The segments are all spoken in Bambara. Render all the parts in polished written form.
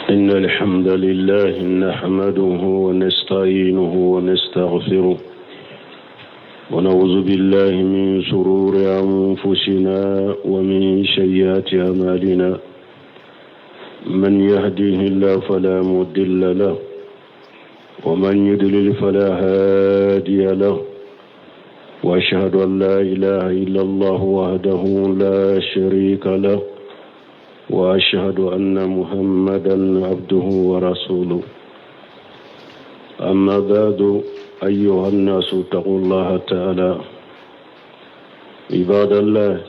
إن الحمد لله نحمده ونستعينه ونستغفره ونعوذ بالله من شرور أنفسنا ومن سيئات أعمالنا من يهديه الله فلا مضل له ومن يضلل فلا هادي له وأشهد أن لا إله إلا الله وحده لا شريك له وأشهد أن محمدا عبده ورسوله أما بعد أيها الناس اتقوا الله تعالى عباد الله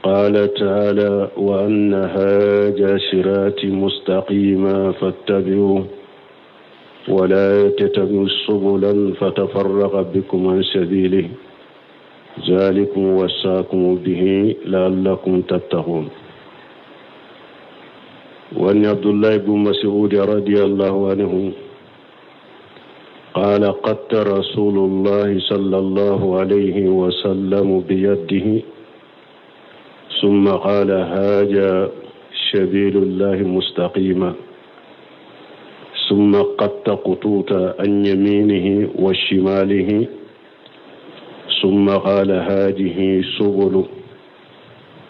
قال تعالى وأن هذا صراطي مستقيما فاتبعوه ولا تتبعوا سبلا فتفرق بكم عن سبيله ذلكم وصاكم به لعلكم تتقون وأن عبد الله بن مسعود رضي الله عنه قال قد رسول الله صلى الله عليه وسلم بيده ثم قال هذا سبيل الله مستقيما ثم قد قطوط عن يمينه وشماله ثم قال هذه سبل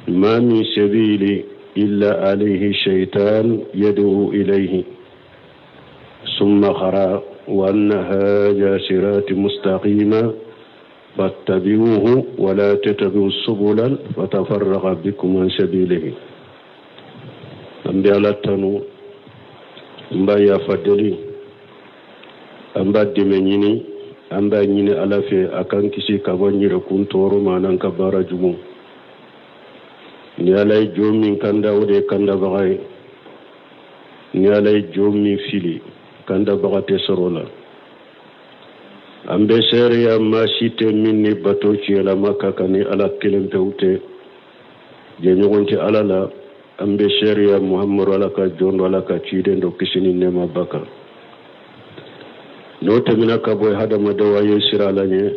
ما من سبيل إلا عليه شيطان يدعو إليه ثم قرأ وأن هذا صراط مستقيما فاتبعوه ولا تتبعوا السبل فتفرق بكم عن سبيله an bɛ ala tanu an b'a yafa deli an b'a dɛmɛ ɲini an b'a ɲini ala fɛ a k'an kisi ka bɔ n yɛrɛkun tɔɔrɔ ma n'an ka baara jugu ni ala ye jɔn min kanda o de ye kandabaga ye ni ala ye jɔn min fili kandabaga tɛ sɔrɔ o la an bɛ seereya maa si tɛ min ni bato tiɲɛlama ka kan ni ala kelen pewu tɛ jɛɲɔgɔn tɛ ala la an bɛ seereya muhamadu ala ka jɔn don ala ka ciden don kisi ni nɛɛma b'a kan n'o tɛmɛna ka bɔ hadamadenw a ye siran ala ɲɛ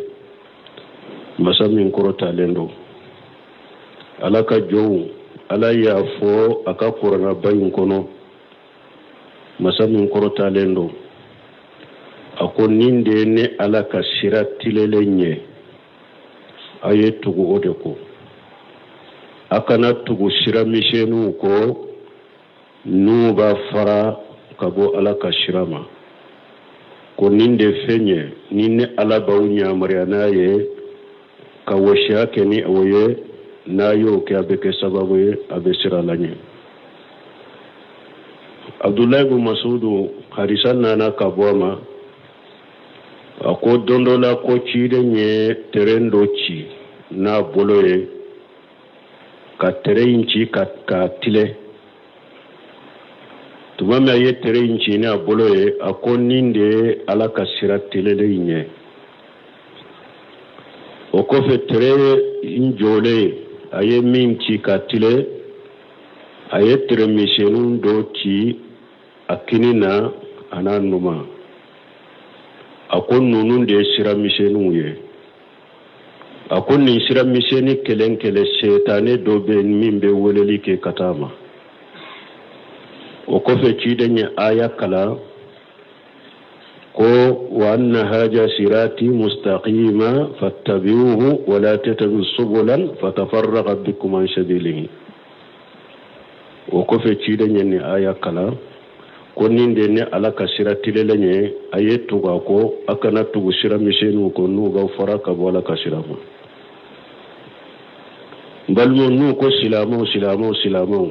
masa min kɔrɔtalen don ala ka jɔnw ala y'a fɔ a ka kuranaba in kɔnɔ masa min kɔrɔtalen don a ko nin de ye ne ala ka sira tilenlen ye a ye tugu o de kɔ a kana tugu sira misɛnninw kɔ n'u b'a fara ka bɔ ala ka sira ma ko nin de fɛn ye ni ne ala b'aw yamaruya n'a ye ka wɔsiya kɛ ni o ye n'a y'o kɛ a bɛ kɛ sababu ye a bɛ siran ala ɲɛ abdulayi bin masudu hadisa nana ka bɔ a ma a ko don dɔ la ko ciden ye tɛrɛn dɔ ci n'a bolo ye ka tɛrɛn in ci ka k'a tilen tuma min a ye tɛrɛn in ci n'a bolo ye a ko nin de ye ala ka sira tilenlen in ye o kɔfɛ tɛrɛn in jɔlen a ye min ci ka tilen a ye tɛrɛn misɛnnin dɔ ci a kini na a n'a numan a ko ninnu de ye sira misɛnninw ye a ko nin sira misɛnnin kelen kelen setanɛ dɔ bɛ min bɛ weleli kɛ ka taa ma o kɔfɛ ciden ye aya kalan ko wa anna haja sirati mustaqima fattabi'uhu wa la tattabi'u subulan fatafarraqa bikum an sabilihi o kɔfɛ ciden ye nin aya kalan ko nin de ne ala ka sira tilenlen ye a ye tugu a kɔ a kana tugu sira misɛnninw kɔ n'u b'aw fara ka bɔ ala ka sira ma n balimaw n'u ko silamɛw silamɛw silamɛw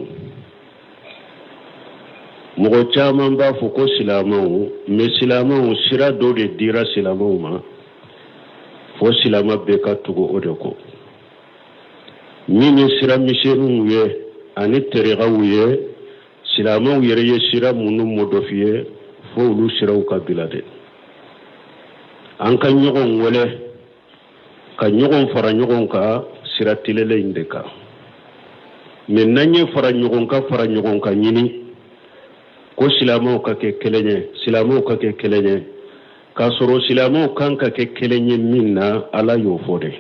mɔgɔ caman b'a fɔ ko silamɛw mais silamɛw sira dɔ de dira silamɛw ma fo silamɛ bɛɛ ka tugu o de kɔ min ye sira misɛnninw ye ani tariqaw ye silamɛw yɛrɛ ye sira minnu modifiye fo olu siraw ka bila de an ka ɲɔgɔn wele ka ɲɔgɔn fara ɲɔgɔn kan sira tilenlen in de kan mais n'an ye fara ɲɔgɔn kan fara ɲɔgɔn kan ɲini ko silamɛw ka kɛ kelen ye silamɛw ka kɛ kelen ye k'a sɔrɔ silamɛw kan ka kɛ kelen ye min na ala y'o fɔ de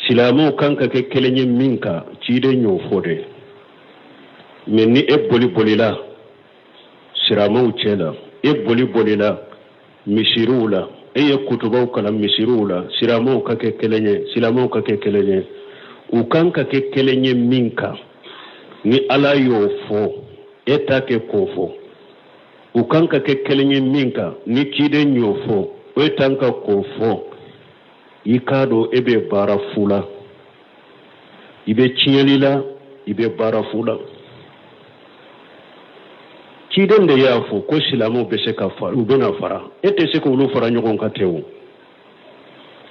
silamɛw kan ka kɛ kelen ye min kan ciden y'o fɔ de. Mais ni e boli bolila siramɛw cɛ la, e boli bolila misiriw la, e ye kutubaw kalan misiriw la, silamɛw ka kɛ kelen ye, silamɛw ka kɛ kelen ye, u kan ka kɛ kelen ye min kan, ni Ala y'o fɔ, e t'a kɛ k'o fɔ. U kan ka kɛ kelen ye min kan, ni ciden y'o fɔ, e tan ka k'o fɔ. I k'a dɔn e bɛ baara fu la, i bɛ tiɲɛli la, i bɛ baara fu la. Ciden de y'a fɔ ko silamɛw bɛ se ka fara, u bɛna fara. E tɛ se k'olu fara ɲɔgɔn kan ten o.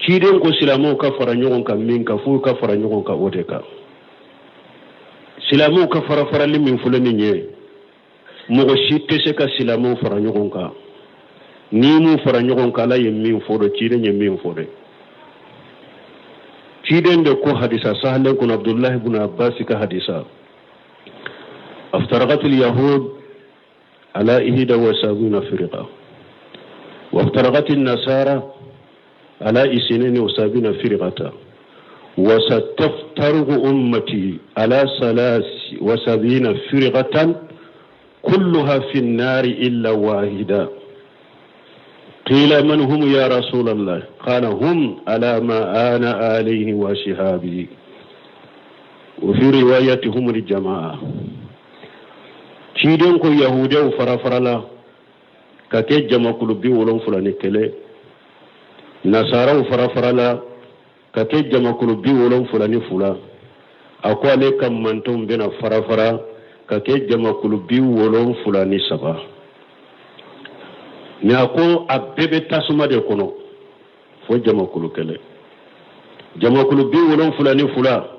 Ciden ko silamɛw ka fara ɲɔgɔn kan min kan, f'u ka fara ɲɔgɔn kan o de kan. Silamɛw ka fara farali min filɛ nin ye, mɔgɔ si tɛ se ka silamɛw fara ɲɔgɔn kan. N'i m'u fara ɲɔgɔn kan, Ala ye min fɔ dɛ, ciden ye min fɔ dɛ. Ciden de ko hadisa sahalen kɔnɔ, Abdulahi ibn Abbas ka hadisa, aftarakatil yahud ala ihida wa sabina firqa wa aftarakatil nasara ala isneni wa sabina firqata wa sataftaruqu ummati ala salasi wa sabina firqatan kulluha fi nnari illa wahida. Qila man hum ya rasulallah? Qala hum ala ma ana alayhi wa shihabi. Wa fi riwayati hum aljamaa. Ciden ko yahudiyaw fara farala ka kɛ jamakulu 71, nasaraw fara farala ka kɛ jamakulu 72. A ko ale ka mantonw bɛna fara fara ka kɛ jamakulu 73. Mais a ko a bɛɛ bɛ tasuma de kɔnɔ fo jamakulu kelen. Jamakulu 72, 73,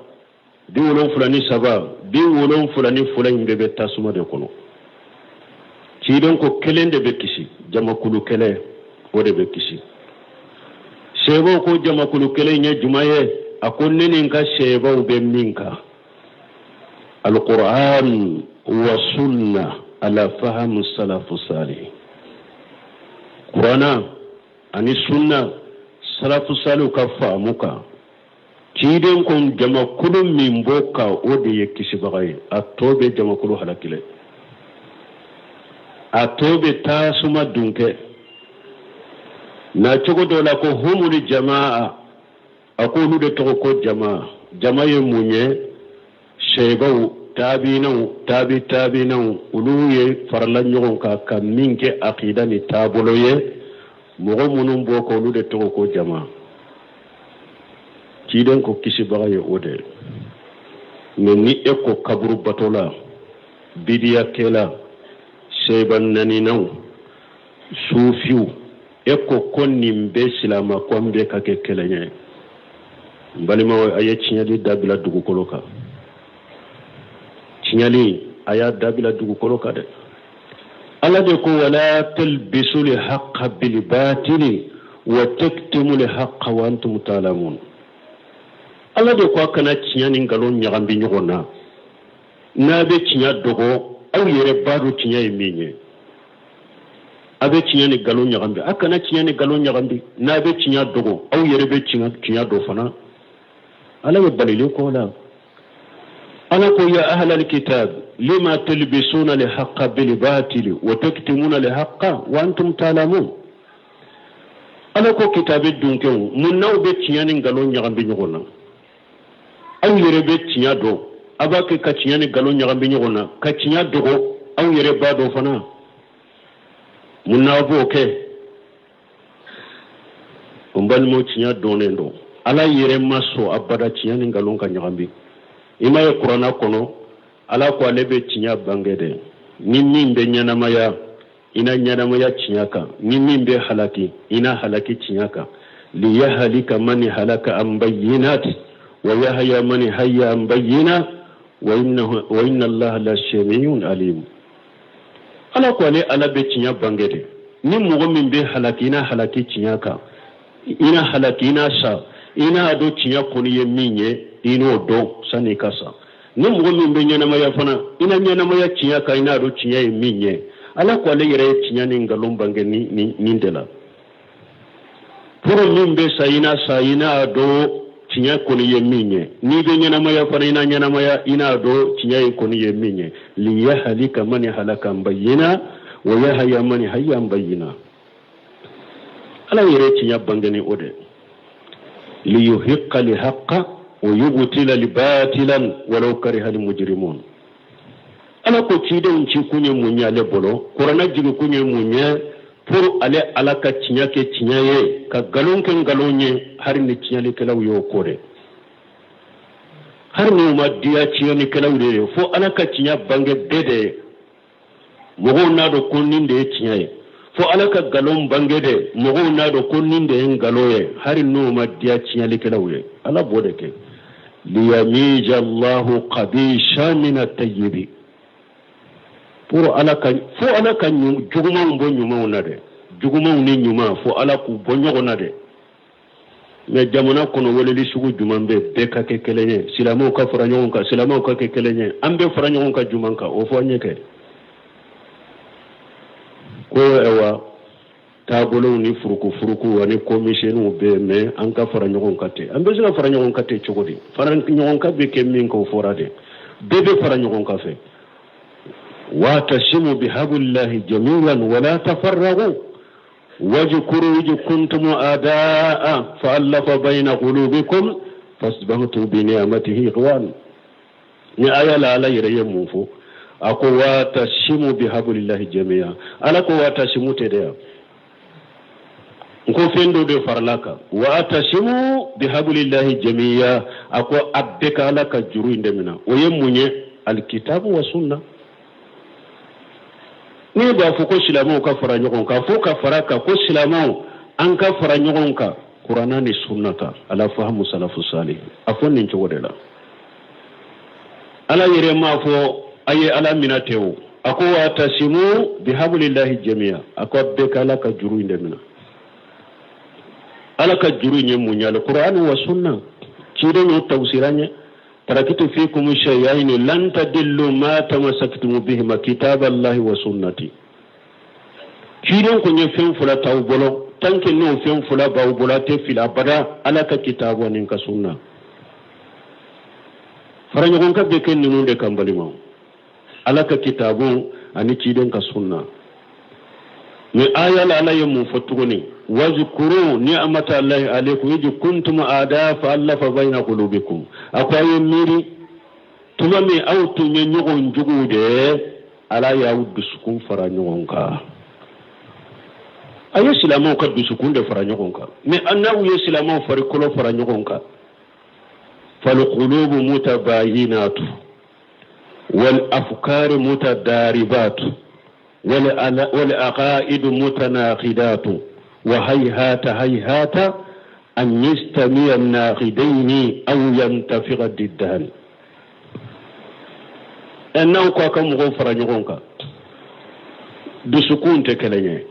72 in bɛɛ bɛ tasuma de kɔnɔ. Ciden ko kelen de bɛ kisi, jamakulu kelen o de bɛ kisi. Seebaw ko jamakulu kelen ye jumɛn ye? A ko ne ni n ka seebaw bɛ min kan, alquran wa sunna ala fahamu salafu salih. Kurana ani sunna, salafu saliw ka faamu kan. Ciden ko jamakulu min b'o kan, o de ye kisibaga ye. A tɔ bɛ jamakulu halakile, a tɔ bɛ tasuma dun kɛ. Na cogo dɔ la ko humuli jamaa, a ko olu de tɔgɔ ko jama. Jama ye mun ye? Seebaw, taabinaw, taabi taabinaw, olu ye farala ɲɔgɔn kan ka min kɛ akida ni taabolo ye. Mɔgɔ minnu b'o kan, olu de tɔgɔ ko jama. Ciden ko kisibaga ye o de ye. Mais ni e ko kaburu batola, bidiyakɛla, seba naninaw, sufiw, e ko ko nin bɛ silama ko an bɛɛ ka kɛ kelen ye, n balimaw, a ye tiɲɛli dabila dugukolo kan. Tiɲɛli, a y'a dabila dugukolo kan dɛ. Ala de ko wala talbisu lhaqqa bilbatili wa taktumu lhaqqa wa antum ta'lamun. Ala de ko a kana tiɲɛ ni nkalon ɲagami ɲɔgɔn na. N'a bɛ tiɲɛ dogo, aw yɛrɛ b'a dɔn tiɲɛ ye min ye. A bɛ tiɲɛ ni nkalon ɲagami, a kana tiɲɛ ni nkalon ɲagami. N'a bɛ tiɲɛ dogo, aw yɛrɛ bɛ tiɲɛ dɔn fana. Ala ye balili k'o la. Ala ko ya ahlal kitab lima talbisuna lhaqqa bilbatili wa taktumuna lhaqqa wa antum ta'lamun. Ala ko kitabe dunkew, mun n'aw bɛ tiɲɛ ni nkalon ɲagami ɲɔgɔn na? Aw yɛrɛ bɛ tiɲɛ dɔn, a b'a kɛ ka tiɲɛ ni nkalon ɲagami ɲɔgɔn na, ka tiɲɛ dogo, aw yɛrɛ b'a dɔn fana. Mun n'aw b'o kɛ? N balimaw, tiɲɛ dɔnnen don. Ala yɛrɛ ma sɔn abada tiɲɛ ni nkalon ka ɲagami. I m'a ye kuranna kɔnɔ, Ala ko ale bɛ tiɲɛ bange dɛ. Ni min bɛ ɲɛnamaya, i na ɲɛnamaya tiɲɛ kan. Ni min bɛ halaki, i na halaki tiɲɛ kan. Liyahalika man halaka an bayyinat wa yahya man hayya an bayyina wa inna allaha la samiun alim. Ala ko ale Ala bɛ tiɲɛ bange de. Ni mɔgɔ min bɛ halaki, i na halaki tiɲɛ kan, i na halaki, i na sa, i n'a dɔn tiɲɛ kɔni ye min ye, i n'o dɔn sani i ka sa. Ni mɔgɔ min bɛ ɲɛnamaya fana, i na ɲɛnamaya tiɲɛ kan, i n'a dɔn tiɲɛ ye min ye. Ala ko ale yɛrɛ ye tiɲɛ ni nkalon bange ni nin de la. Pour min bɛ sa, i na sa, i n'a dɔn. Tiɲɛ kɔni ye min ye, n'i bɛ ɲɛnamaya fana, i na ɲɛnamaya i n'a dɔn tiɲɛ in kɔni ye min ye. Liyahalika mani halaka an bayyina wa yahaya mani hayya an bayyina. Ala yɛrɛ tiɲɛ bange ni o de liyuhiqqa lihaqqa wa yubtila libatilan walau kariha limujrimun. Ala ko cidenw ci kun ye mun ye ale bolo? Kuranɛ jigi kun ye mun ye? Pour ale Ala ka tiɲɛ kɛ tiɲɛ ye, ka nkalon kɛ nkalon ye, hari ni tiɲɛlikɛlaw y'o ko dɛ, hari n'u ma diya tiɲɛlikɛlaw de ye. Fo Ala ka tiɲɛ bange bɛɛ de ye, mɔgɔw n'a dɔn ko nin de ye tiɲɛ ye. Fo Ala ka nkalon bange de, mɔgɔw n'a dɔn ko nin de ye nkalon ye, hari n'o ma diya tiɲɛlikɛlaw ye. Ala b'o de kɛ. Liyamija Allahu qabisha min at-tayyibi, pour Ala ka, fo Ala ka jugumanw bɔ ɲumanw na dɛ, jugumanw ni ɲuman, fo Ala k'u bɔ ɲɔgɔn na dɛ. Mais jamana kɔnɔ, weleli sugu jumɛn bɛ bɛɛ ka kɛ kelen ye? Silamɛw ka fara ɲɔgɔn kan, silamɛw ka kɛ kelen ye, an bɛɛ fara ɲɔgɔn kan jumɛn kan? O fɔ an ye kɛ ko ayiwa, taabolow ni furukufuruku ani komisɛnninw bɛ yen, mais an ka fara ɲɔgɔn kan ten. An bɛ se ka fara ɲɔgɔn kan ten cogo di? Fara ɲɔgɔn kan bɛ kɛ min kan, o fɔra de, bɛɛ bɛ fara ɲɔgɔn kan fɛ. Wa'tasimu bihablillahi jami'an wala tafarraqu wajkuru ij kuntum a'da'a fa'alafa bayna qulubikum fasbahtum bi ni'matihi ikhwan. Ni aya la, Ala yɛrɛ ye mun fɔ? A ko wa'tasimu bihablillahi jami'a. Ala ko wa'tasimu tɛ dɛ yan, n ko fɛn dɔ de farala kan. Wa'tasimu bihablillahi jami'a, a ko a bɛɛ ka Ala ka juru in de minɛ. O ye mun ye? Alikitabu wa sunna. N'i b'a fɔ ko silamɛw ka fara ɲɔgɔn kan, fo ka fara kan ko silamɛw, an ka fara ɲɔgɔn kan Kuranna ni sunna kan, ala fahamu salafu salih. A fɔ nin cogo de la. Ala yɛrɛ m'a fɔ a ye Ala minɛ tɛ o, a ko wa'tasimu bihablillahi jami'a, a ko bɛɛ ka Ala ka juru in de minɛ. Ala ka juru in ye mun ye? Alquran wa sunna. Ciden y'o tawsira ɲɛ: tarakitu fikum shay'aini lan tadillu ma tamassaktum bihima kitaballahi wa sunnati. Ciden kun ye fɛn fila t'aw bolo, tant que n'o fɛn fila b'aw bolo, a tɛ fili abada: Ala ka kitabu ani ka sunna. Fara ɲɔgɔn kan bɛ kɛ ninnu de kan, balimaw: Ala ka kitabu ani ciden ka sunna. Ni aya la, Ala ye mun fɔ tuguni? Wazkuru ni'mata Allahi alaykum ij kuntum a'da fa allafa bayna qulubikum. A ko a ye miiri tuma min aw tun ye ɲɔgɔn juguw de ye, Ala y'aw dusukun fara ɲɔgɔn kan. A ye silamɛw ka dusukun de fara ɲɔgɔn kan. Mais n'aw ye silamɛw farikolo fara ɲɔgɔn kan, falqulubu mutabayinatu wal afkari mutadaribatu wal aqaidu mutanaqidatu wa hayhata hayhata an yastami'a an-naqidaini aw yantafiqa diddan. N'aw ko a ka mɔgɔw fara ɲɔgɔn kan, dusukun tɛ kelen ye,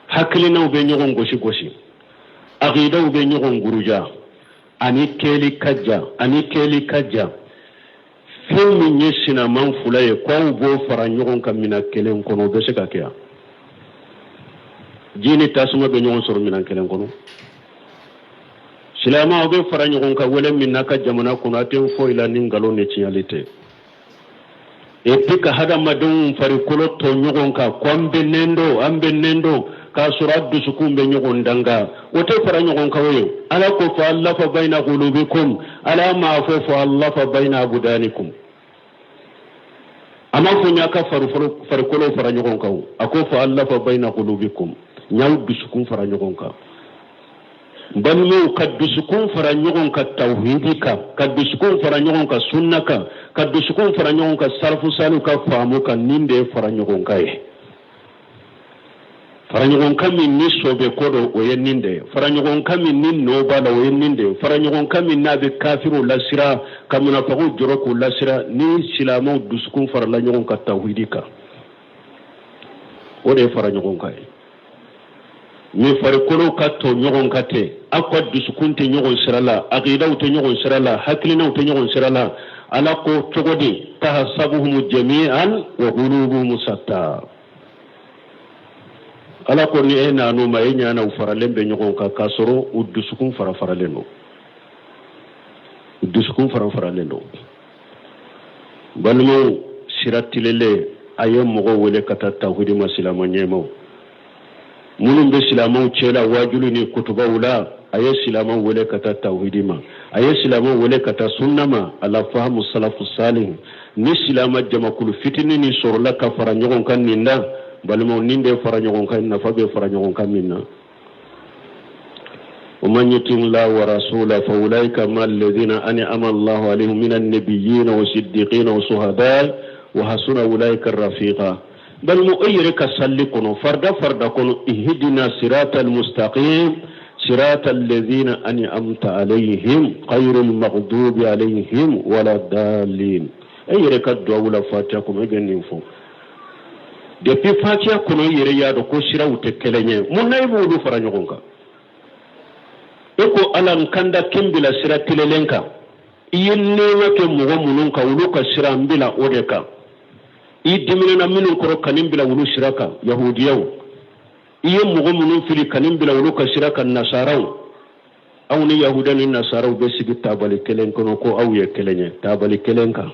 hakilinaw bɛ ɲɔgɔn gosi gosi, aqidaw bɛ ɲɔgɔn guruja, ani kɛli ka jan, ani kɛli ka jan. Fɛn min ye sinaman fila ye, ko aw b'o fara ɲɔgɔn kan minɛn kelen kɔnɔ, o bɛ se ka kɛ yan? Ji ni tasuma bɛ ɲɔgɔn sɔrɔ minɛn kelen kɔnɔ? Silamɛw bɛ fara ɲɔgɔn kan wele min n'a ka jamana kɔnɔ, a tɛ foyi la ni nkalon ni tiɲɛli tɛ. Et puis ka hadamadenw farikolo tɔ ɲɔgɔn kan ko an bɛ nɛn dɔn, an bɛ nɛn dɔn, k'a sɔrɔ a dusukun bɛ ɲɔgɔn danga, o tɛ fara ɲɔgɔn kan. O ye Ala ko fa allafa bayna qulubikum. Ala m'a fɔ fa allafa bayna abdanikum, a m'a fɔ n y'a ka farikolo fara ɲɔgɔn kan. A ko fa allafa bayna qulubikum, n y'aw dusukun fara ɲɔgɔn kan. Balimaw, ka dusukun fara ɲɔgɔn kan tawhidi kan, ka dusukun fara ɲɔgɔn kan sunna kan, ka dusukun fara ɲɔgɔn kan salafu saliw ka faamu kan, nin de ye fara ɲɔgɔn kan ye. Fara ɲɔgɔn kan min ni sɔbɛ ko don, o ye nin de ye. Fara ɲɔgɔn kan min ni nɔ b'a la, o ye nin de ye. Fara ɲɔgɔn kan min n'a bɛ kafiriw lasira, ka munafagiw jɔrɔ k'u lasira, ni silamɛw dusukun farala ɲɔgɔn kan tawhidi kan, o de ye fara ɲɔgɔn kan ye. Ni farikolo ka tɔ ɲɔgɔn kan tɛ, aw ka dusukun tɛ ɲɔgɔn sira la, aqidaw tɛ ɲɔgɔn sira la, hakilinaw tɛ ɲɔgɔn sira la, Ala ko cogo di? Tahsabuhum jami'an wa qulubuhum shatta. Ala ko ni e nan'u ma, e ɲana u faralen bɛ ɲɔgɔn kan, k'a sɔrɔ u dusukun fara faralen don. Dusukun faranfaralen don. Balimaw, sira tilenlen, a ye mɔgɔw wele ka taa tawhidi ma. Silamɛ ɲɛmaw minnu bɛ silamɛw cɛla waajuli ni kutubaw la, a ye silamɛw wele ka taa tawhidi ma, a ye silamɛw wele ka taa sunna ma, ala fahamu salafu salih. Ni silamɛ jamakulu fitinin nin sɔrɔla ka fara ɲɔgɔn kan nin na, balimaw, nin de fara ɲɔgɔn kan, nafa bɛ fara ɲɔgɔn kan min na. ومن يطع الله ورسوله فأولئك مع الذين أنعم الله عليهم من النبيين والصديقين والشهداء وحسن أولئك رفيقا. Balimaw, e yɛrɛ ka salli kɔnɔ, farida farida kɔnɔ, ihdina sirata almustaqim sirata alladhina an'amta alayhim ghayril maghdubi alayhim wala dallin. E yɛrɛ ka duwawu la, fatiya kɔnɔ, e bɛ nin fɔ. Depuis fatiya kɔnɔ, i yɛrɛ y'a dɔn ko siraw tɛ kelen ye. Mun na i b'olu fara ɲɔgɔn kan? E ko Ala, n kanda k'i n bila sira tilenlen kan. I ye nɛɛma kɛ mɔgɔ minnu kan, olu ka sira, n bila o de kan. I diminana minnu kɔrɔ, ka nin bila olu sira kan, yahudiyaw. I ye mɔgɔ minnu fili, ka nin bila olu ka sira kan, nasaraw. Aw ni yahuda ni nasaraw bɛ sigi tabali kelen kɔnɔ ko aw ye kelen ye, tabali kelen kan,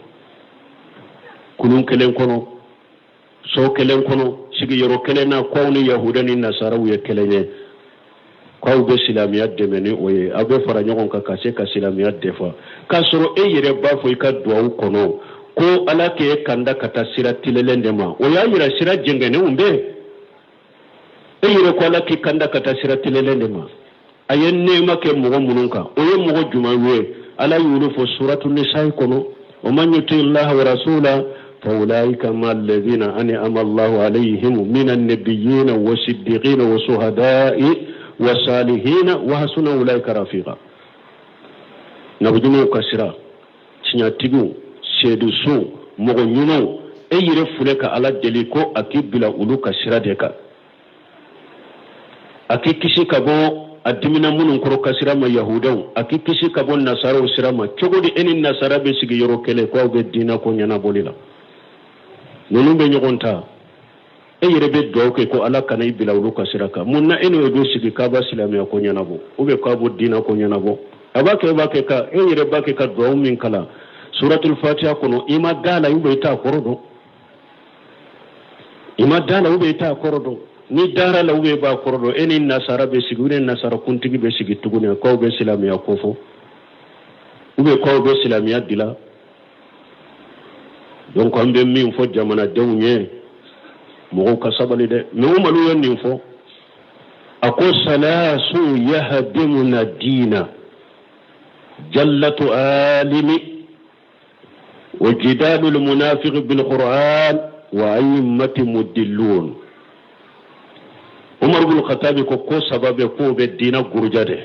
kulun kelen kɔnɔ, so kelen kɔnɔ, sigiyɔrɔ kelen na, ko aw ni yahuda ni nasaraw ye kelen ye, k'aw bɛ silamɛya dɛmɛ ni o ye, aw bɛ fara ɲɔgɔn kan ka se ka silamɛya defa, k'a sɔrɔ e yɛrɛ b'a fɔ i ka duwawu kɔnɔ ko Ala k'e kanda ka taa sira tilenlen de ma. O y'a yira sira jɛngɛnenw bɛ. E yɛrɛ ko Ala k'i kanda ka taa sira tilenlen de ma. A ye nɛɛma kɛ mɔgɔ minnu kan, o ye mɔgɔ jumɛn ye? Ala y'olu fɔ suratu nisa'i kɔnɔ: wa man yuti llaha wa rasula faulaika ma alladhina an'ama Allahu alayhim minan nabiyyina wa siddiqina wa shuhada'i wa salihina wa hasuna ulaika rafiqa. Nabiɲumanw ka sira, tiɲɛtigiw, seedusow, mɔgɔ ɲumanw. E yɛrɛ filɛ ka Ala deli ko a k'i bila olu ka sira de kan, a k'i kisi ka bɔ a dimina minnu kɔrɔ ka sira ma, yahudaw, a k'i kisi ka bɔ nasaraw sira ma. Cogo di e ni nasara bɛ sigi yɔrɔ kelen ko aw bɛ diinɛ ko ɲɛnabɔli la? Ninnu bɛ ɲɔgɔn ta. E yɛrɛ bɛ dugawu kɛ ko Ala kana i bila olu ka sira kan. Mun na e n'o bɛ sigi k'a b'a silamɛya ko ɲɛnabɔ ou bien k'a b'o diinɛ ko ɲɛnabɔ? A b'a kɛ, e b'a kɛ ka e yɛrɛ b'a kɛ ka dugawu min kalan suratul fatiha kɔnɔ, i ma da la ou bien i t'a kɔrɔ dɔn? I ma da la ou bien i t'a kɔrɔ dɔn? Ni dara la ou bien i b'a kɔrɔ dɔn, e ni nasara bɛ sigi, u ni nasara kuntigi bɛ sigi tuguni k'aw bɛ silamɛya ko fɔ ou bien k'aw bɛ silamɛya dilan? Donc an bɛ min fɔ jamanadenw ye, mɔgɔw ka sabali dɛ. Mais Umaru ye nin fɔ, a ko: salasu yahdimuna diina jallatu alimi wa jidalu lmunafiqi bilquran wa a'immati mudillun. Umar bin Khattabi ko ko saba bɛ k'o bɛ diina guruja dɛ.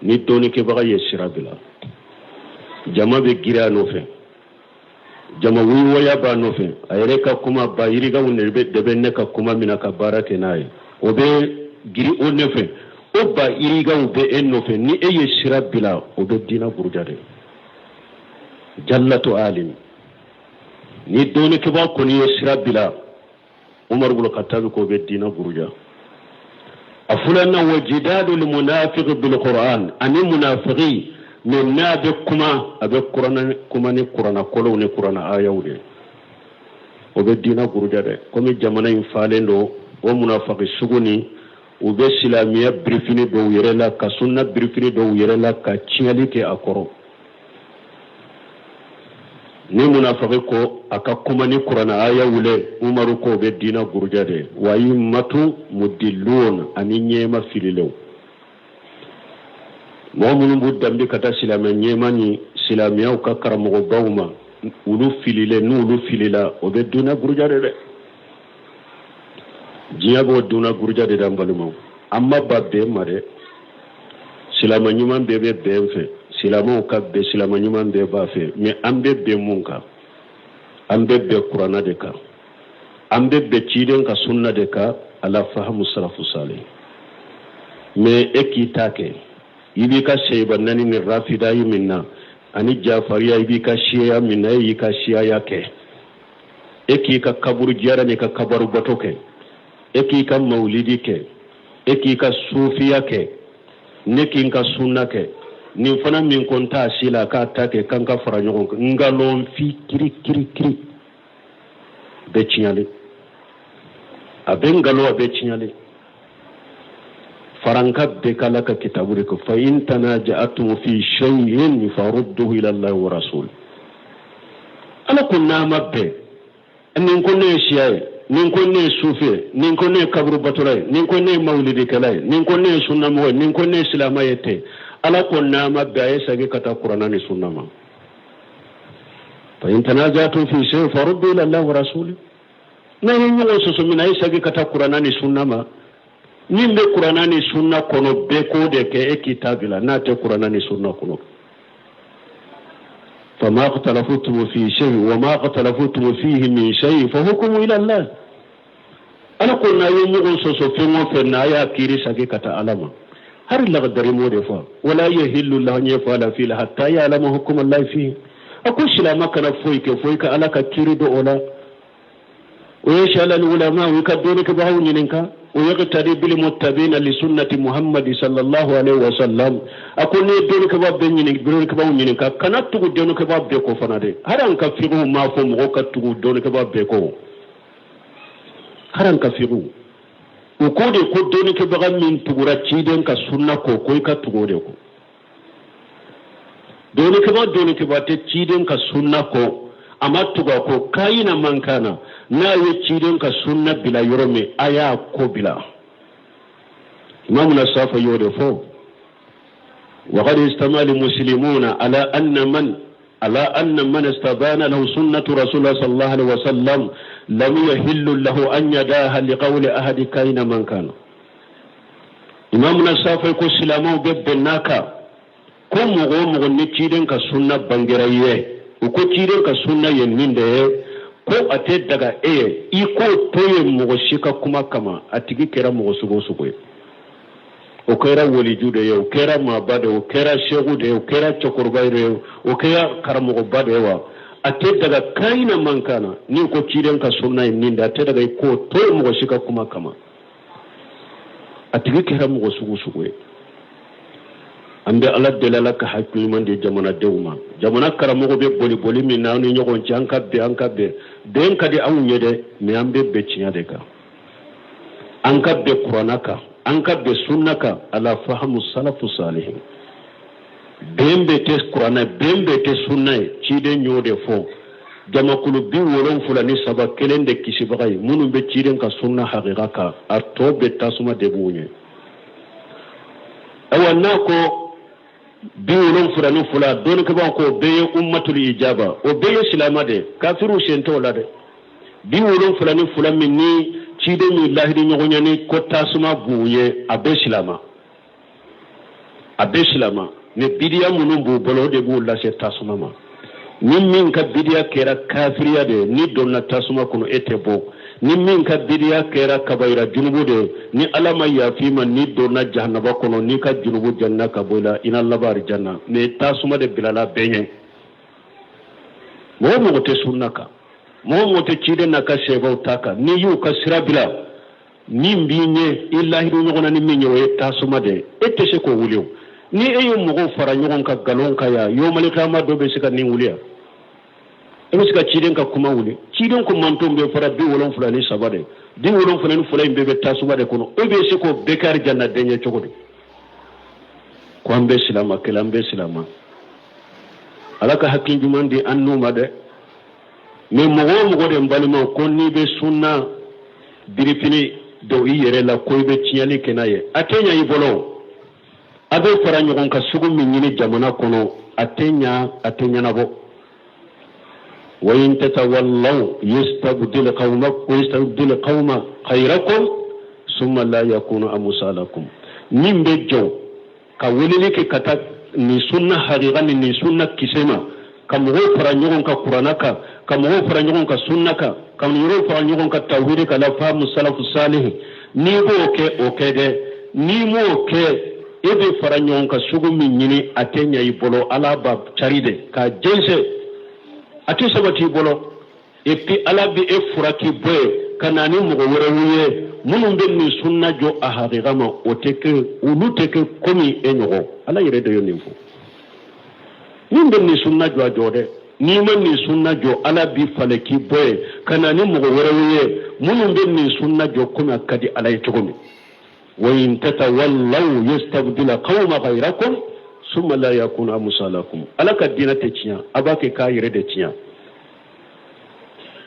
Ni dɔnnikɛbaga ye sira bila, jama bɛ girin a nɔfɛ, jama wuyuwaya b'a nɔfɛ. A yɛrɛ ka kuma, ba yirikaw de bɛ ne ka kuma minɛ ka baara kɛ n'a ye, o bɛ giri o nɔfɛ. O ba yirikaw bɛ e nɔfɛ. Ni e ye sira bila, o bɛ diina buruja dɛ. Jallatu alim, ni dɔnnikɛbaa kɔni ye sira bila, Umar bolo Khattabi ko bɛ diina buruja. A filanan, wa jidalu lmunafiqi bilquran, ani munafiki mais n'a bɛ kuma, a bɛ kuranna kuma ni kuranna kolow ni kuranna ayaw de, o bɛ diina buruja dɛ. Komi jamana in falen don o munafiki sugu ni, u bɛ silamɛya birifini dɔw yɛrɛ la, ka sunna birifini dɔw yɛrɛ la, ka tiɲɛli kɛ a kɔrɔ. Ni munafiki ko a ka kuma ni kuranna aya wule, Umaru ko bɛ diina buruja de. Wa a'immatu mudillun, ani ɲɛma fililenw, mɔgɔ minnu b'u danbe ka taa silamɛ ɲɛma ni silamɛyaw ka karamɔgɔbaw ma, olu fililen. N'olu filila, o bɛ diina buruja de dɛ. Diɲɛ b'o diina buruja de da. N balimaw, an ma ba bɛn ma dɛ. Silamɛ ɲuman bɛɛ bɛ bɛn fɛ, silamɛw ka bɛn, silamɛ ɲuman bɛɛ b'a fɛ. Mais an bɛ bɛn mun kan? An bɛ bɛn kuranna de kan, an bɛ bɛn ciden ka sunna de kan, ala fahamu salafu salih. Mais e k'i ta kɛ, i b'i ka seyiba naani ni rafidayi min na ani jafariya, i b'i ka siyaya min na, e y'i ka siyaya kɛ. E k'i ka kaburu jiyara n'i ka kabaru bato kɛ, e k'i ka mawulidi kɛ, e k'i ka sufiya kɛ, ne k'i ka sunna kɛ. Nin fana min ko n t'a si la k'a ta kɛ k'an ka fara ɲɔgɔn kan, nkalon fi kiri kiri kiri bɛ tiɲɛlen, a bɛ nkalon, a bɛ tiɲɛlen. Faranka bɛɛ k'Ala ka kitabu de ko fa in tanaja'atum fi shay'in farudduhu ila Allahi wa rasul. Ala ko n'a ma bɛn, nin ko ne ye siya ye, nin ko ne ye sufi ye, nin ko ne ye kaburu batola ye, nin ko ne ye mawulidikɛla ye, nin ko ne ye sunnamɔgɔ ye, nin ko ne ye silama ye ten. Ala ko n'a ma bɛn, a ye segin ka taa Kuranna ni sunna ma. Fa in tanazatum fi shay'in faruddu ila Allahi wa rasuli. N'a ye ɲɔgɔn sɔsɔ min na, a ye segin ka taa Kuranna ni sunna ma. Min bɛ Kuranna ni sunna kɔnɔ, bɛɛ k'o de kɛ, e k'i ta bila n'a tɛ Kuranna ni sunna kɔnɔ. Fama ikhtalafutum fi shay wa ma ikhtalafutum fihi min shay fa hukmu ila Allah. Ala ko n'a ye ɲɔgɔn sɔsɔ fɛn o fɛn na, a y'a kiiri sagi ka taa Ala ma. Hari Lakhdari m'o de fɔ, wala yahillu lahu an yaf'ala fi'lan hatta ya'lama hukma Allahi fihi. A ko silama kana foyi kɛ fo i ka Ala ka kiiri dɔn o la. O ye sala ulama, i ka dɔnnikɛbagaw ɲininka. O yaqtadi bil muttabina li sunnati Muhammadi sallallahu alaihi wa sallam. A ko n'i ye dɔnnikɛbaa bɛɛ ɲini, dɔnnikɛbaaw ɲininka, kana tugu dɔnnikɛbaa bɛɛ kɔ fana dɛ. Hari an ka fiqhu m'a fɔ mɔgɔw ka tugu dɔnnikɛbaa bɛɛ kɔ. Hari an ka fiqhu u ko de ko dɔnnikɛbaga min tugura ciden ka sunna kɔ, ko i ka tugu o de kɔ. Dɔnnikɛbaa dɔnnikɛbaa tɛ ciden ka sunna kɔ, a ma tugu a kɔ, kayina man kan na, n'a ye ciden ka sunna bila yɔrɔ min, a y'a ko bila. Imamuna Safa y'o de fɔ. Waqad istama almuslimuna ala anna man istabana lahu sunnatu rasulillah sallallahu alaihi wasallam lam yahillu lahu an yadaha liqawli ahadi kayina man kana. Imamuna Safa ko silamɛw bɛ bɛn n'a kan ko mɔgɔ o mɔgɔ ni ciden ka sunna bangera i ye, u ko ciden ka sunna ye nin de ye, ko a tɛ daga e ye i k'o to ye mɔgɔ si ka kuma kama, a tigi kɛra mɔgɔ sugu o sugu ye. O kɛra waliju de ye, o kɛra maaba de ye, o kɛra seku de ye, o kɛra cɛkɔrɔba de ye, o kɛra karamɔgɔba de ye wa, a tɛ daga kayina man kan na, n'i ko ciden ka sunna ye nin de, a tɛ daga i k'o to ye mɔgɔ si ka kuma kama, a tigi kɛra mɔgɔ sugu sugu ye. An bɛ Ala deli, Ala ka hakili ɲuman di jamanadenw ma. Jamana karamɔgɔ bɛ boli boli min na an ni ɲɔgɔn cɛ, an ka bɛn, an ka bɛn. Bɛn ka di anw ye dɛ, mais an bɛ bɛn tiɲɛ de kan, an ka bɛn Kuranna kan, an ka bɛn sunna kan, ala fahamu salafu salihin. Bɛn bɛ tɛ Kuranna, bɛn bɛ tɛ sunna ye. Ciden y'o de fɔ, jamakulu 73, kelen de kisibaga ye, minnu bɛ ciden ka sunna hakika kan, a tɔ bɛ tasuma de b'u ɲɛ. Ayiwa, n'a ko 72, dɔnnikɛbaaw ko o bɛɛ ye ummatul ijaba, o bɛɛ ye silamɛ de, kafiriw sen t'o la dɛ. 72 min ni ciden min lahidi ɲɔgɔn ni ko tasuma b'u ye, a bɛ silamɛ, a bɛ silamɛ, mais bidiya minnu b'u bolo, o de b'u lase tasuma ma. Ni min ka bidiya kɛra kafiriya de ye, ni donna tasuma kɔnɔ, e tɛ bɔ. Ni min ka bidiya kɛra kabayira junubu de ye, ni Ala ma yafi ma, ni donna jahanaba kɔnɔ, n'i ka junubu janna ka bɔ i la, i na laban alijanna. Mais tasuma de bilala bɛɛ ɲɛ. Mɔgɔ mɔgɔ tɛ sunna kan, mɔgɔ mɔgɔ tɛ ciden n'a ka sɛbɛw ta kan, n'i y'u ka sira bila, min b'i ɲɛ, i lahidu ɲɔgɔn na ni min ye, o ye tasuma de ye, e tɛ se k'o wuli. O ni e ye mɔgɔw fara ɲɔgɔn kan nkalon kan yan, yomalikama dɔ bɛ se ka nin wuli yan? E bɛ se ka ciden ka kuma wuli? Ciden ko manton bɛ fara 73 de, 72 in bɛɛ bɛ tasuma de kɔnɔ, e bɛ se k'o bɛɛ kɛ alijanna den ye cogo di? Ko an bɛ silama kɛlɛ, an bɛ silama. Ala ka hakili ɲuman di an n'u ma dɛ. Mais mɔgɔ o mɔgɔ de, n balimaw, ko n'i bɛ sunna birifini don i yɛrɛ la, ko i bɛ tiɲɛli kɛ n'a ye, a tɛ ɲɛ i bolo. A bɛ fara ɲɔgɔn kan sugu min ɲini jamana kɔnɔ, a tɛ ɲa, a tɛ ɲɛnabɔ. Wa in tatawallaw yastabdil qawma khayrakum summa la yakunu amsalakum. Min bɛ jɔ ka weleli kɛ ka taa nin sunna hakika ni nin sunna kisɛ ma, ka mɔgɔw fara ɲɔgɔn kan Kuranna kan, ka mɔgɔw fara ɲɔgɔn kan sunna kan, ka mɔgɔw fara ɲɔgɔn kan tawhidi kan, la fahamu salafu salihi, n'i b'o kɛ, o kɛ dɛ. N'i m'o kɛ, e bɛ fara ɲɔgɔn kan sugu min ɲini, a tɛ ɲɛ i bolo. Ala b'a cari de k'a jɛnsɛn, a tɛ sabati i bolo. Et puis Ala bɛ e furaki bɔ yen ka na ni mɔgɔ wɛrɛw ye minnu bɛ nin sunna jɔ a hakika ma, o tɛ kɛ, olu tɛ kɛ komi e ɲɔgɔn. Ala yɛrɛ de ye nin fɔ. Min bɛ nin sunna jɔ, a jɔ dɛ. N'i ma nin sunna jɔ, Ala b'i falen k'i bɔ yen ka na ni mɔgɔ wɛrɛw ye minnu bɛ nin sunna jɔ komi a ka di Ala ye cogo min. Wa in tatawallaw yastabdil qawma ghayrakum summa la yakunu amsalakum. Ala ka diinɛ tɛ tiɲɛ, a b'a kɛ k'a yɛrɛ de tiɲɛ.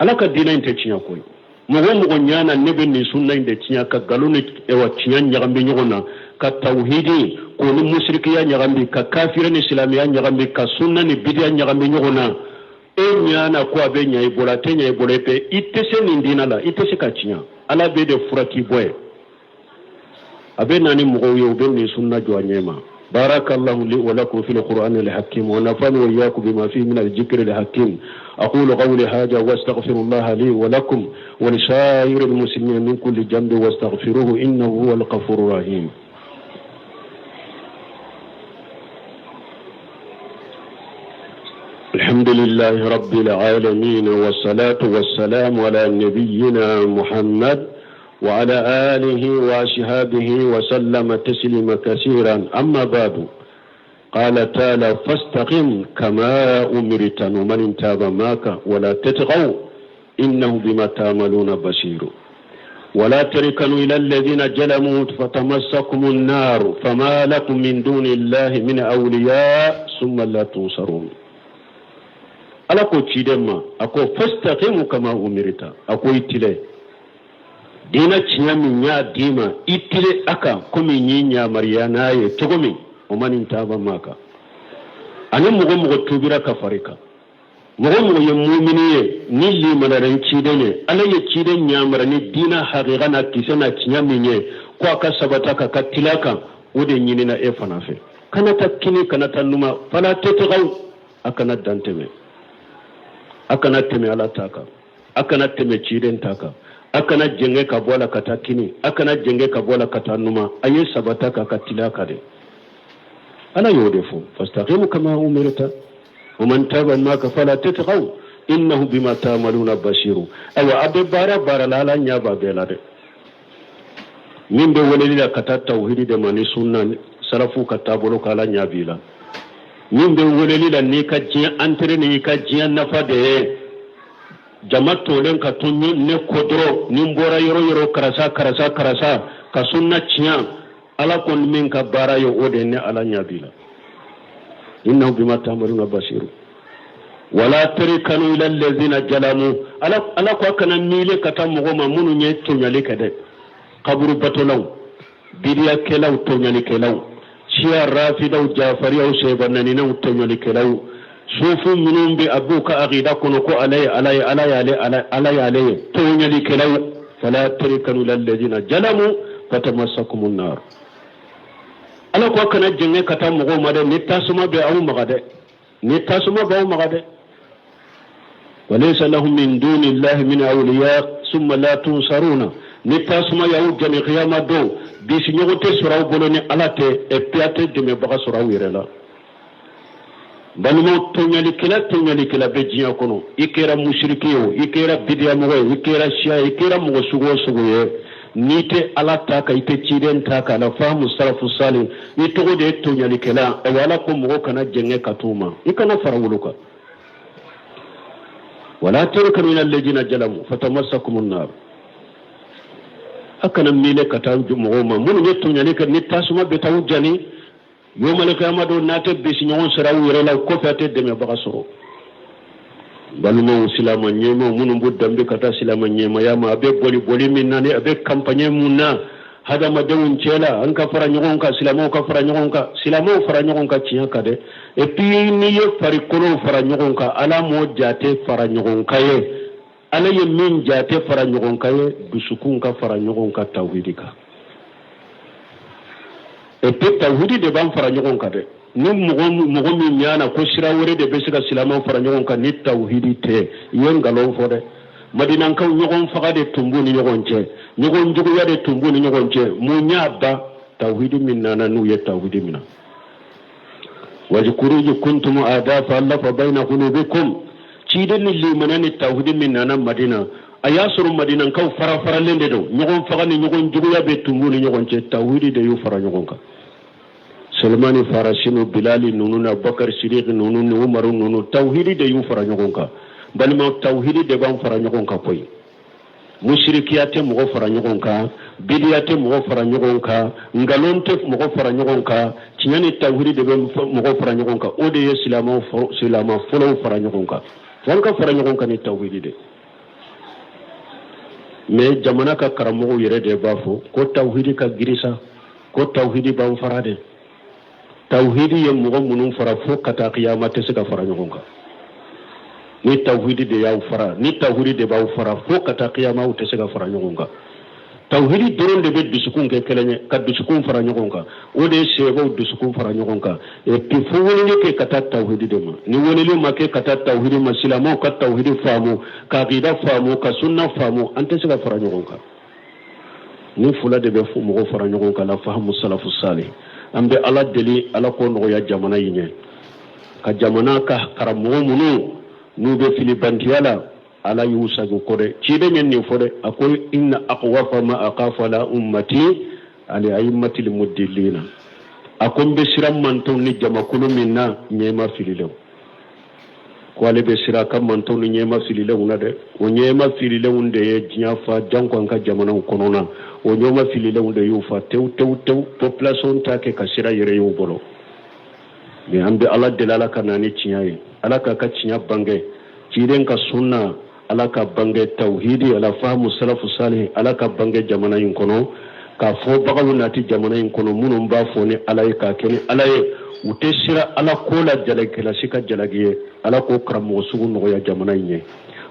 Ala ka diinɛ in tɛ tiɲɛ koyi. Mɔgɔ o mɔgɔ ɲa na ne bɛ nin sunna in de tiɲɛ, ka nkalon ni ɛwa tiɲɛ ɲagami ɲɔgɔn na, ka tawhidi k'o ni musirikiya ɲagami, ka kafiri ni silamɛya ɲagami, ka sunna ni bidiya ɲagami ɲɔgɔn na, e ɲa na ko a bɛ ɲa i bolo, a tɛ ɲa i bolo. E i tɛ se nin diinɛ la, i tɛ se ka tiɲɛ. Ala bɛ de fura k'i bɔ yen, a bɛ na ni mɔgɔw ye, u bɛ nin sunna jɔ a ɲɛ ma. بارك الله لي ولكم في القرآن الحكيم ونفعني وإياكم بما فيه من الذكر الحكيم. أقول قولي هذا واستغفر الله لي ولكم ولسائر المسلمين من كل ذنب واستغفروه إنه هو الغفور الرحيم. الحمد لله رب العالمين، والصلاة والسلام على نبينا محمد وعلى آله وأصحابه وسلم تسليما كثيرا. أما بعد، قال تعالى: فاستقم كما أمرت ومن تاب معك ولا تطغوا إنه بما تعملون بصير. ولا تركنوا إلى الذين ظلموا فتمسكم النار فما لكم من دون الله من أولياء ثم لا تنصرون. Ala ko ciden ma, a ko: فاستقم كما أمرت. A ko i tile diina tiɲɛ min y'a d'i ma, i tile a kan komi n y'i yamaruya n'a ye cogo min. ومن تاب معك, ani mɔgɔ mɔgɔ tubira ka fari kan, mɔgɔ mɔgɔ ye mumini ye ni limanara ni ciden ye, Ala ye ciden yamara ni diina hakika n'a kisɛ n'a tiɲɛ min ye, ko a ka sabata ka tila kan, o de ɲinina e fana fɛ. Kana taa kini, kana taa numa. ولا تطغوا, a kana dan tɛmɛ, a kana tɛmɛ Ala ta kan, a kana tɛmɛ ciden ta kan, a kana jɛngɛ ka bɔ a la ka taa kini, a kana jɛngɛ ka bɔ a la ka taa numa. A ye sabata ka tila kan de. Ala y'o de fɔ: فاستقم كما أمرت ومن تاب معك فلا تطغوا إنه بما تعملون بصير. Ayiwa, a bɛ baara baara la, Ala ɲɛ b'a bɛɛ la dɛ. Min bɛ weleli la ka taa tawhidi de ma ni sunna salafu ka taabolo ka, Ala ɲɛ b'i la. Min bɛ weleli la n'i ka diɲɛ intérêt ni i ka diɲɛ nafa de ye, jama tolen ka to ne kɔ dɔrɔn, ni n bɔra yɔrɔ yɔrɔ, karisa karisa karisa, ka sunna tiɲɛ, Ala kɔni min ka baara ye o de ye, ne Ala ɲɛ b'i la. إنه بما تعملون بصير. ولا تركنوا إلى الذين ظلموا. Ala ko a kana miile ka taa mɔgɔ ma minnu ye tɔɲɔli kɛ dɛ: kaburu batolaw, bidiyakɛlaw, tɔɲɔlikɛlaw, siya rafidaw, jafariyaw, sɛbananinaw, tɔɲɔlikɛlaw, sufu minnu bɛ a b'u ka akida kɔnɔ ko Ala ye Ala ye, Ala y'ale, Ala y'ale ye, tɔɲɔlikɛlaw. فلا تركنوا إلى الذين ظلموا فتمسكم النار. Ala ko a kana jɛngɛ ka taa mɔgɔw ma dɛ, ni tasuma bɛ aw maga dɛ, ni tasuma bɛ aw maga dɛ. وليس لهم من دون الله من أولياء ثم لا تنصرون. Ni tasuma y'aw jani kiyama don, bisiɲɔgɔn tɛ sɔrɔ aw bolo ni Ala tɛ, et puis a tɛ dɛmɛbaga sɔrɔ aw yɛrɛ la. Balimaw, tɔɲalikɛla tɔɲalikɛla bɛ diɲɛ kɔnɔ, i kɛra musiriki ye o, i kɛra bidiyamɔgɔ ye, i kɛra siya ye, i kɛra mɔgɔ sugu o sugu ye, n'i tɛ Ala ta kan, i tɛ ciden ta kan, la fahamu salafu salih, i tɔgɔ de ye tɔɲalikɛla. Ayiwa, Ala ko mɔgɔ kana jɛngɛ ka t'u ma, i kana fara wolo kan. ولا تركنوا إلى الذين ظلموا فتمسكم النار. A kana miile ka taa mɔgɔw ma minnu ye tɔɲali kɛ, ni tasuma bɛ taa u jani yomalikiyama don, n'a tɛ bisi ɲɔgɔn sɔrɔ aw yɛrɛ la, kɔfɛ a tɛ dɛmɛbaga sɔrɔ. Balimaw, silama ɲɛmaw minnu b'u danbe ka taa silama ɲɛmaya ma, a bɛ boli boli min na, ni a bɛ campagne mun na hadamadenw cɛ la, an ka fara ɲɔgɔn kan, silamɛw ka fara ɲɔgɔn kan, silamɛw fara ɲɔgɔn kan tiɲɛ kan dɛ. Et puis n'i ye farikolo fara ɲɔgɔn kan, Ala m'o jate fara ɲɔgɔn kan ye. Ala ye min jate fara ɲɔgɔn kan ye, dusukun ka fara ɲɔgɔn kan tawhidi kan. Et puis tawhidi de b'an fara ɲɔgɔn kan dɛ. Ni mɔgɔ mɔgɔ min ɲana ko sira wɛrɛ de bɛ se ka silamɛw fara ɲɔgɔn kan ni tawhidi tɛ, i ye nkalon fɔ dɛ. Madinankaw, ɲɔgɔn faga de tun b'u ni ɲɔgɔn cɛ, ɲɔgɔn juguya de tun b'u ni ɲɔgɔn cɛ. Mun y'a ban? Tawhidi min nana n'u ye tawhidi min na. واذكروا إذ كنتم أعداء فألف بين قلوبكم. Ciden ni limana ni tawhidi min nana Madina, a y'a sɔrɔ madinankaw fara faralen de don, ɲɔgɔn faga ni ɲɔgɔn juguya bɛ tun b'u ni ɲɔgɔn cɛ. Tawhidi de y'u fara ɲɔgɔn kan. Salimani Farasi ni Bilali ninnu ni Abubakar Sidiki ninnu ni Umaru ninnu, tawhidi de y'u fara ɲɔgɔn kan. Balima, tawhidi de b'an fara ɲɔgɔn kan koyi. Musirikiya tɛ mɔgɔ fara ɲɔgɔn kan, bidiya tɛ mɔgɔ fara ɲɔgɔn kan, nkalon tɛ mɔgɔ fara ɲɔgɔn kan. Tiɲɛ ni tawhidi de bɛ mɔgɔ fara ɲɔgɔn kan. O de ye silamɛw, silamɛ fɔlɔw fara ɲɔgɔn kan. Fo an ka fara ɲɔgɔn kan ni tawhidi de. Mais jamana ka karamɔgɔw yɛrɛ de b'a fɔ ko tawhidi ka girin sa, ko tawhidi b'an fara de. Tawhidi ye mɔgɔ minnu fara, fo ka taa kiyama tɛ se ka fara ɲɔgɔn kan. Ni tawhidi de y'aw fara, ni tawhidi de b'aw fara, fo ka taa kiyama aw tɛ se ka fara ɲɔgɔn kan. Tawhidi dɔrɔn de bɛ dusukun kɛ kelen ye, ka dusukun fara ɲɔgɔn kan. O de ye sahabaw dusukun fara ɲɔgɔn kan. Et puis fo weleli kɛ ka taa tawhidi de ma. Ni weleli ma kɛ ka taa tawhidi ma, silamɛw ka tawhidi faamu, ka akida faamu, ka sunna faamu, an tɛ se ka fara ɲɔgɔn kan. Ni fila de bɛ mɔgɔ fara ɲɔgɔn kan, la fahamu salafu salih. An bɛ Ala deli, Ala k'o nɔgɔya jamana in ye, ka jamana ka karamɔgɔ minnu n'u bɛ filibantiya la, Ala y'u sago kɔ dɛ. Ciden ye nin fɔ dɛ, a ko inna akhwafa ma akhafu ala ummati al a'immatil mudillina. A ko n bɛ siran mantɔnw ni jamakulu min na, ɲɛma fililenw. Ko ale bɛ siran ka mantɔnw ni ɲɛma fililenw na dɛ. O ɲɛma fililenw de ye diɲɛ fa, janko an ka jamanaw kɔnɔna. O ɲɛma fililenw de y'u fa tewu tewu tewu. Population t'a kɛ ka sira yɛrɛ y'u bolo. Mais an bɛ Ala deli, Ala ka na ni tiɲɛ ye, Ala k'a ka tiɲɛ bange, ciden ka sunna Ala ka bange, tawhidi ala fahamu salafu salih Ala ka bange jamana in kɔnɔ, k'a fɔ bagaw nati jamana in kɔnɔ minnu b'a fɔ ni Ala ye, k'a kɛ ni Ala ye, u tɛ siran Ala ko la, jalakɛla si ka jalaki ye. Ala k'o karamɔgɔ sugu nɔgɔya jamana in ye.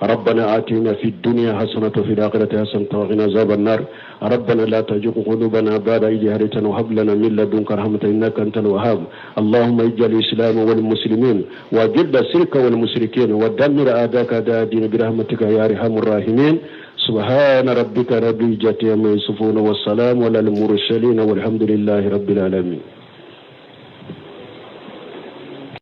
ربنا آتنا في الدنيا حسنة وفي الآخرة حسنة وقنا عذاب النار. ربنا لا تزغ قلوبنا بعد إذ هديتنا وهب لنا من لدنك رحمة إنك أنت الوهاب. اللهم اجعل الإسلام والمسلمين، وأذل الشرك والمشركين، ودمر أعداءك أعداء الدين برحمتك يا أرحم الراحمين. سبحان ربك رب العزة عما يصفون، والسلام على المرسلين، والحمد لله رب العالمين.